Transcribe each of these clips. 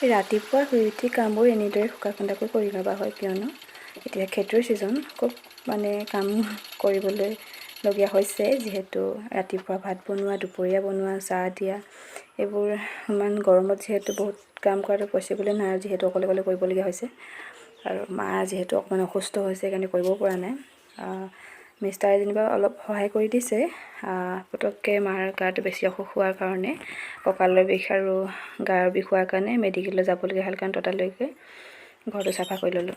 ৰাতিপুৱা শুই উঠি কামবোৰ এনেদৰে শুকান খুন্দাকৈ কৰি ল'বা হয়, কিয়নো এতিয়া খেতিৰ ছিজন, খুব মানে কাম কৰিবলৈ লগীয়া হৈছে। যিহেতু ৰাতিপুৱা ভাত বনোৱা, দুপৰীয়া বনোৱা, চাহ দিয়া, এইবোৰ ইমান গৰমত যিহেতু বহুত কাম কৰাটো পচিবলে নহয়, যিহেতু অকলে অকলে কৰিবলগীয়া হৈছে। আৰু মা যিহেতু অকণমান অসুস্থ হৈছে, সেইকাৰণে কৰিব পৰা নাই। মিষ্টাৰে যেনিবা অলপ সহায় কৰি দিছে। পটককৈ মাৰ গাটো বেছি অসুখ হোৱাৰ কাৰণে, কঁকালৰ বিষ আৰু গাৰ বিষ হোৱাৰ কাৰণে মেডিকেললৈ যাবলগীয়া হ'ল, কাৰণ ততাতৈয়াকৈ ঘৰটো চাফা কৰি ল'লোঁ।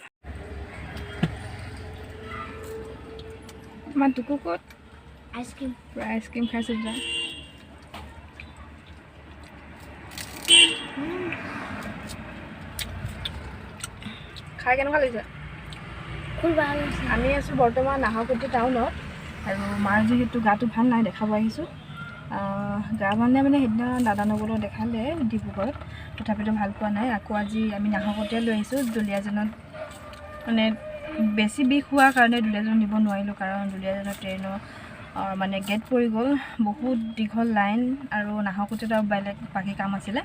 আমাৰ টুকু ক'ত? আইচক্ৰীম। পূৰা আইচক্ৰীম খাইছে দুটা। খাই কেনেকুৱা লাগিছে? খুব ভাল হৈছে। আমি আছোঁ বৰ্তমান নাহৰকটীয়া টাউনত আৰু মাৰ যিহেতু গাটো ভাল নাই, দেখাব আহিছোঁ। গা ভাল নাই মানে সেইদিনা দাদা নবৌলৈ দেখালে ডিব্ৰুগড়ত, তথাপিতো ভাল পোৱা নাই। আকৌ আজি আমি নাহৰকটীয়া লৈ আহিছোঁ। দুলীয়াজানত মানে বেছি বিষ হোৱাৰ কাৰণে দুলীয়াজানত নিব নোৱাৰিলোঁ, কাৰণ দুলীয়াজানত ট্ৰেইনৰ মানে গেট পৰি গ'ল, বহুত দীঘল লাইন আৰু নাহৰকটীয়াত আৰু বেলেগ বাকী কাম আছিলে।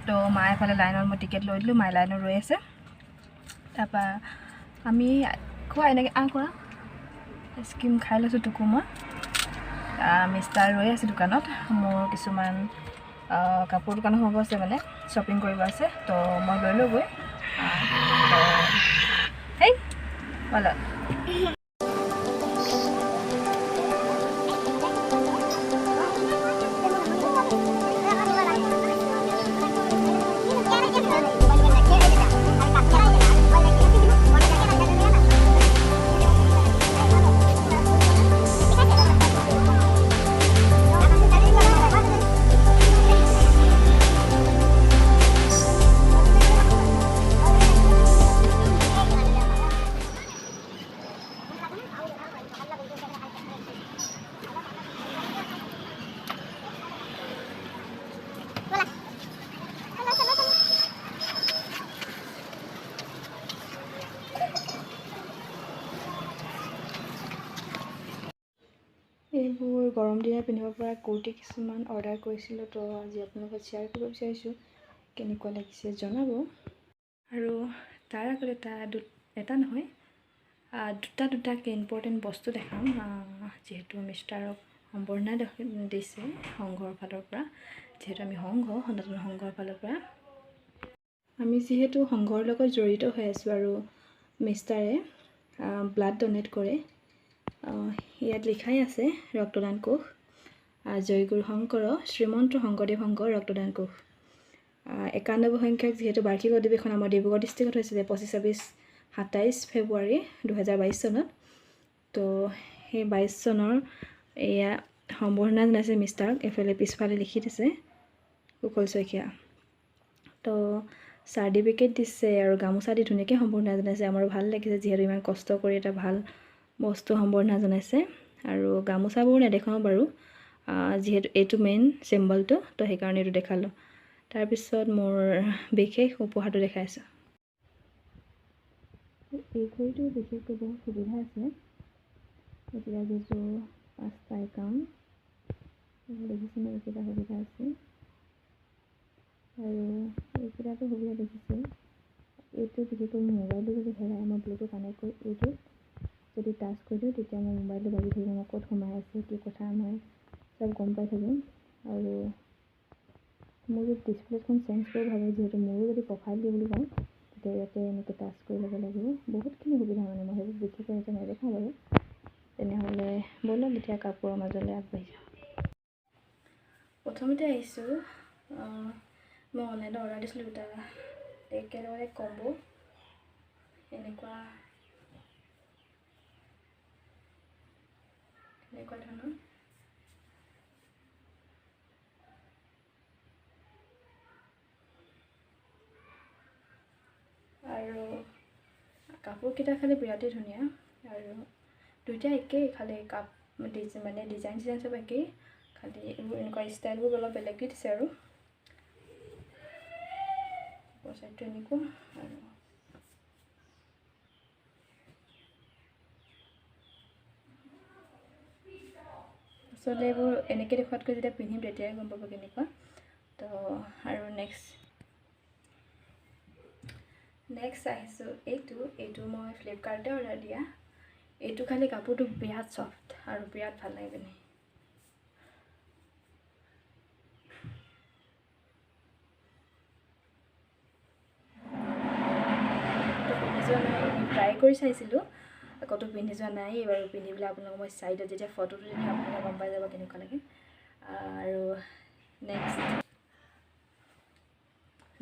তো মায়ে এফালে লাইনত, মই টিকেট লৈ দিলোঁ, মায়ে লাইনত ৰৈ আছে। তাৰপৰা আমি খোৱা এনেকৈ আহ কৰা আইচক্ৰীম খাই লৈছোঁ টুকু মই। মিষ্টাৰ ৰৈ আছে দোকানত, মোৰ কিছুমান কাপোৰ দোকানত সোমাব আছে, মানে শ্বপিং কৰিব আছে, তো মই লৈ লওঁ গৈ। তো হেই ব'লা। এইবোৰ গৰম দিনত পিন্ধিব পৰা কুৰ্তি কিছুমান অৰ্ডাৰ কৰিছিলোঁ, তো আজি আপোনালোকক শ্বেয়াৰ কৰিব বিচাৰিছোঁ, কেনেকুৱা লাগিছে জনাব। আৰু তাৰ আগত এটা নহয়, দুটা দুটাকৈ ইম্পৰ্টেণ্ট বস্তু দেখাম। যিহেতু মিষ্টাৰক সম্বৰ্ধনা দিছে সংঘৰ ফালৰ পৰা, যিহেতু আমি সংঘ সনাতন সংঘৰ ফালৰ পৰা আমি যিহেতু সংঘৰ লগত জড়িত হৈ আছোঁ আৰু মিষ্টাৰে ব্লাড ডনেট কৰে। ইয়াত লিখাই আছে ৰক্তদান কোষ, জয়গুৰু শংকৰ শ্ৰীমন্ত শংকৰদেৱ সংঘ ৰক্তদান কোষ। 91 সংখ্যক যিহেতু বাৰ্ষিক অধিৱেশন আমাৰ ডিব্ৰুগড় ডিষ্ট্ৰিক্টত হৈছিলে 25, 26, 27 ফেব্ৰুৱাৰী 2022 চনত। তো সেই 22 চনৰ এয়া সম্বৰ্ধনা জনাইছে মিষ্টাৰক, এইফালে পিছফালে লিখি দিছে কুশল শইকীয়া। তো চাৰ্টিফিকেট দিছে আৰু গামোচা দি ধুনীয়াকৈ সম্বৰ্ধনা জনাইছে। আমাৰো ভাল লাগিছে যিহেতু ইমান কষ্ট কৰি এটা ভাল বস্তু সম্বৰ্ধনা জনাইছে। আৰু গামোচাবোৰ নেদেখাওঁ বাৰু, যিহেতু এইটো মেইন চিম্বলটো, তো সেইকাৰণে এইটো দেখালোঁ। তাৰপিছত মোৰ বিশেষ উপহাৰটো দেখাই আছোঁ। এই ঘড়ীটোৰ বিশেষকৈ বহুত সুবিধা আছে। এতিয়া যিটো 5টা একাউণ্ট দেখিছেনে, এইকেইটা সুবিধা আছে আৰু এইকেইটাতো সুবিধা দেখিছে। এইটো বিশেষকৈ মোৰ মোবাইলটো যদি হেৰাই মই ব্লুটুথ কানেক্ট কৰি এইটোত যদি টাচ কৰি দিওঁ, তেতিয়া মোৰ মোবাইলটো বাজি থাকিব, মই ক'ত সোমাই আছে কি কথা মই চব গম পাই থাকিম। আৰু মোৰ যদি ডিছপ্লেখন চেঞ্জ কৰিব ভাবোঁ, যিহেতু মোৰো যদি প্ৰফাইল দিওঁ বুলি কওঁ, তেতিয়া ইয়াতে এনেকৈ টাচ কৰি ল'ব লাগিব। বহুতখিনি সুবিধা, মানে মই সেইবোৰ বিশেষকৈ এতিয়া নেদেখাওঁ বাৰু। তেনেহ'লে ব'লক এতিয়া কাপোৰৰ মাজলৈ আগবাঢ়ি যাওঁ। প্ৰথমতে আহিছোঁ, মই অনলাইনত অৰ্ডাৰ দিছিলোঁ দুটা একেলগে কম্ব, এনেকুৱা এনেকুৱা ধৰণৰ। আৰু কাপোৰকেইটা খালি বিৰাটেই ধুনীয়া আৰু দুইটা একেই, খালি কাপ মানে ডিজাইন চিজাইন চব একেই, খালি এইবোৰ এনেকুৱা ষ্টাইলবোৰ অলপ বেলেগ দি দিছে। আৰু চাইডটো এনেকুৱা আৰু আচলতে এইবোৰ এনেকৈ দেখুৱাতকৈ যেতিয়া পিন্ধিম তেতিয়াই গম পাব কেনেকুৱা। তো আৰু নেক্সট নেক্সট আহিছোঁ এইটো। এইটো মই ফ্লিপকাৰ্টতে অৰ্ডাৰ দিয়া। এইটো খালি কাপোৰটো বিৰাট চফ্ট আৰু বিৰাট ভাল লাগে পিন্ধি। পিন্ধি যোৱা নাই, এনেই ট্ৰাই কৰি চাইছিলোঁ, ক'তো পিন্ধি যোৱা নাই। এইবাৰ পিন্ধি পেলাই আপোনালোকক মই চাইডত যেতিয়া ফটোটো দিম আপোনালোকে গম পাই যাব কেনেকুৱা লাগে। আৰু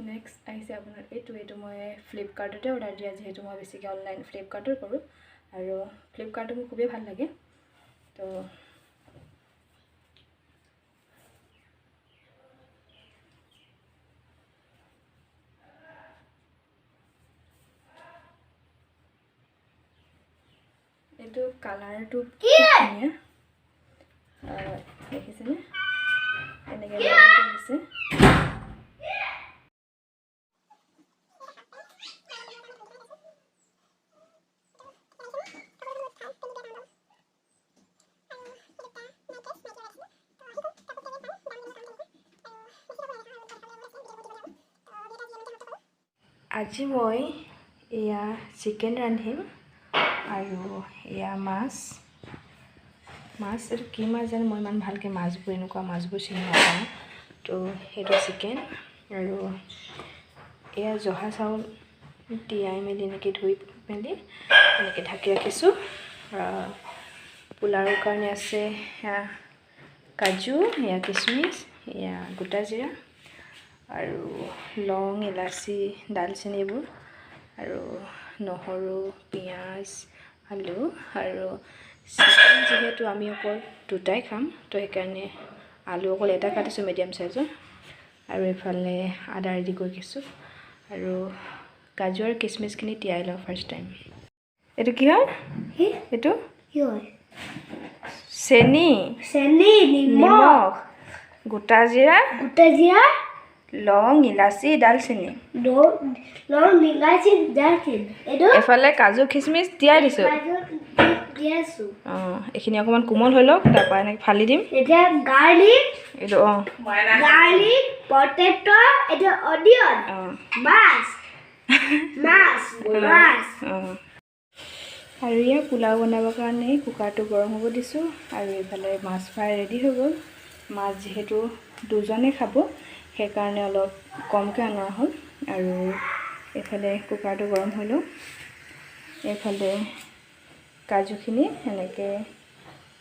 নেক্সট আহিছে আপোনাৰ এইটো। এইটো মই ফ্লিপকাৰ্টতে অৰ্ডাৰ দিয়া, যিহেতু মই বেছিকৈ অনলাইন ফ্লিপকাৰ্টত কৰোঁ আৰু ফ্লিপকাৰ্টটো মোৰ খুবেই ভাল লাগে। তো এইটো কালাৰটো খুব ধুনীয়া, দেখিছেনে? এনেকৈ দিছে। আজি মই এয়া চিকেন ৰান্ধিম আৰু এয়া মাছ। মাছ এইটো কি মাছ জানো, মই ইমান ভালকৈ মাছবোৰ এনেকুৱা মাছবোৰ চিনি নাপাওঁ। তো সেইটো চিকেন আৰু এয়া জহা চাউল তিয়াই মেলি এনেকৈ ধুই মেলি এনেকৈ ঢাকি ৰাখিছোঁ। পোলাওৰ কাৰণে আছে এয়া কাজু, এয়া কিচমিচ, এয়া গোটা জিৰা আৰু লং, ইলাচি, দালচেনি এইবোৰ আৰু নহৰু, পিঁয়াজ, আলু। আৰু চিকেন যিহেতু আমি অকল দুটাই খাম, তো সেইকাৰণে আলু অকল এটা কাটিছোঁ মিডিয়াম চাইজৰ। আৰু এইফালে আদা ৰেডি কৰি দিছোঁ আৰু কাজু আৰু কিচমিচখিনি তিয়াই লওঁ ফাৰ্ষ্ট টাইম। এইটো কি হয়? এইটো কি হয়? চেনি, চেনি, নিমখ, গোটা জিৰা, গোটা জিৰা, লং, ইলাচি, দালচেনি। লং, ইলাচি, দালচেনি। এইটো এফালে কাজু খিচমিচ তিয়াই দিছোঁ। অঁ, এইখিনি অকণমান কোমল হৈ লওক, তাৰপৰা এনেকৈ ফালি দিম। এতিয়া গাৰ্লিক, এইটো অঁ, গাৰ্লিক, পটেটো, এইটো অনিয়ন, মাছ, মাছ, মাছ। অঁ, আৰু ইয়াৰ পোলাও বনাবৰ কাৰণে কুকাৰটো গৰম হ'ব দিছোঁ। আৰু এইফালে মাছ ফ্ৰাই ৰেডি হৈ গ'ল। মাছ যিহেতু দুজনে খাব, সেইকাৰণে অলপ কমকৈ অনা হ'ল। আৰু এইফালে কুকাৰটো গৰম হৈ লওক। এইফালে কাজুখিনি এনেকৈ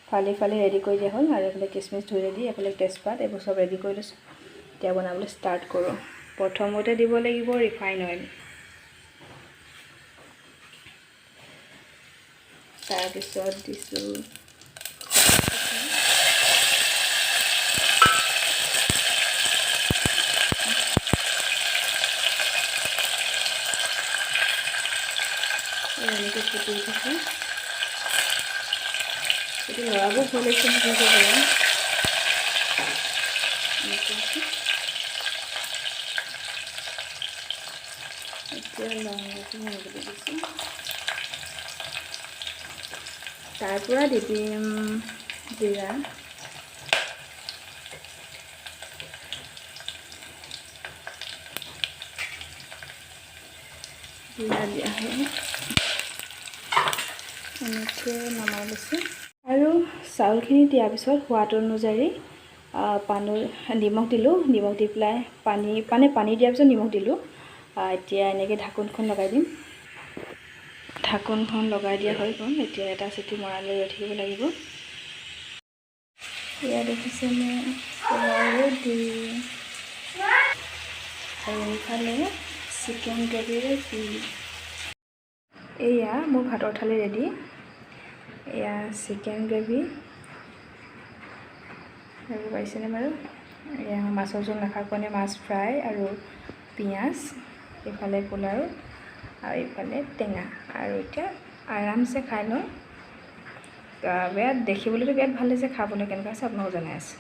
ফালি ফালি ৰেডি কৰি দিয়া হ'ল। আৰু এইফালে কিচমিচ ধুই ৰেডি, এইফালে তেজপাত, এইবোৰ চব ৰেডি কৰি লৈছোঁ। এতিয়া বনাবলৈ ষ্টাৰ্ট কৰোঁ। প্ৰথমতে দিব লাগিব ৰিফাইন অইল, তাৰপিছত দিছোঁ এনেকৈ ফুটি উঠিছে। এইটো লৰাব ভয় লাগিছে নহয়, এনেকৈ এতিয়া লংটো সোমাবলৈ দিছোঁ। তাৰপৰা দি দিম জিৰা, জিৰা দিয়া হ'ল। এনেকৈ নমাই লৈছোঁ। আৰু চাউলখিনি দিয়াৰ পিছত সোৱাদ অনুযায়ী পানী নিমখ দিলোঁ। নিমখ দি পেলাই পানী মানে পানী দিয়াৰ পিছত নিমখ দিলোঁ। এতিয়া এনেকৈ ঢাকোনখন লগাই দিম। ঢাকোনখন লগাই দিয়া হৈ গ'ল। এতিয়া এটা চিটি মৰালৈ ৰৈ থাকিব লাগিব। এয়া দেখিছেনে পোলাও ৰেডি। আৰু এইফালে চিকেন গ্ৰেভি ৰেডি। এয়া মোৰ ভাতৰ থালি ৰেডি। এয়া চিকেন গ্ৰেভি, আৰু পাইছেনে বাৰু? এয়া মাছৰ জোল নাখাৰ কাৰণে মাছ ফ্ৰাই আৰু পিঁয়াজ, এইফালে পোলাও আৰু এইফালে টেঙা। আৰু এতিয়া আৰামছে খাই লওঁ। বিৰাট দেখিবলৈতো বিৰাট ভাল লাগিছে, খাবলৈ কেনেকুৱা আছে আপোনালোকক জনাই আছে।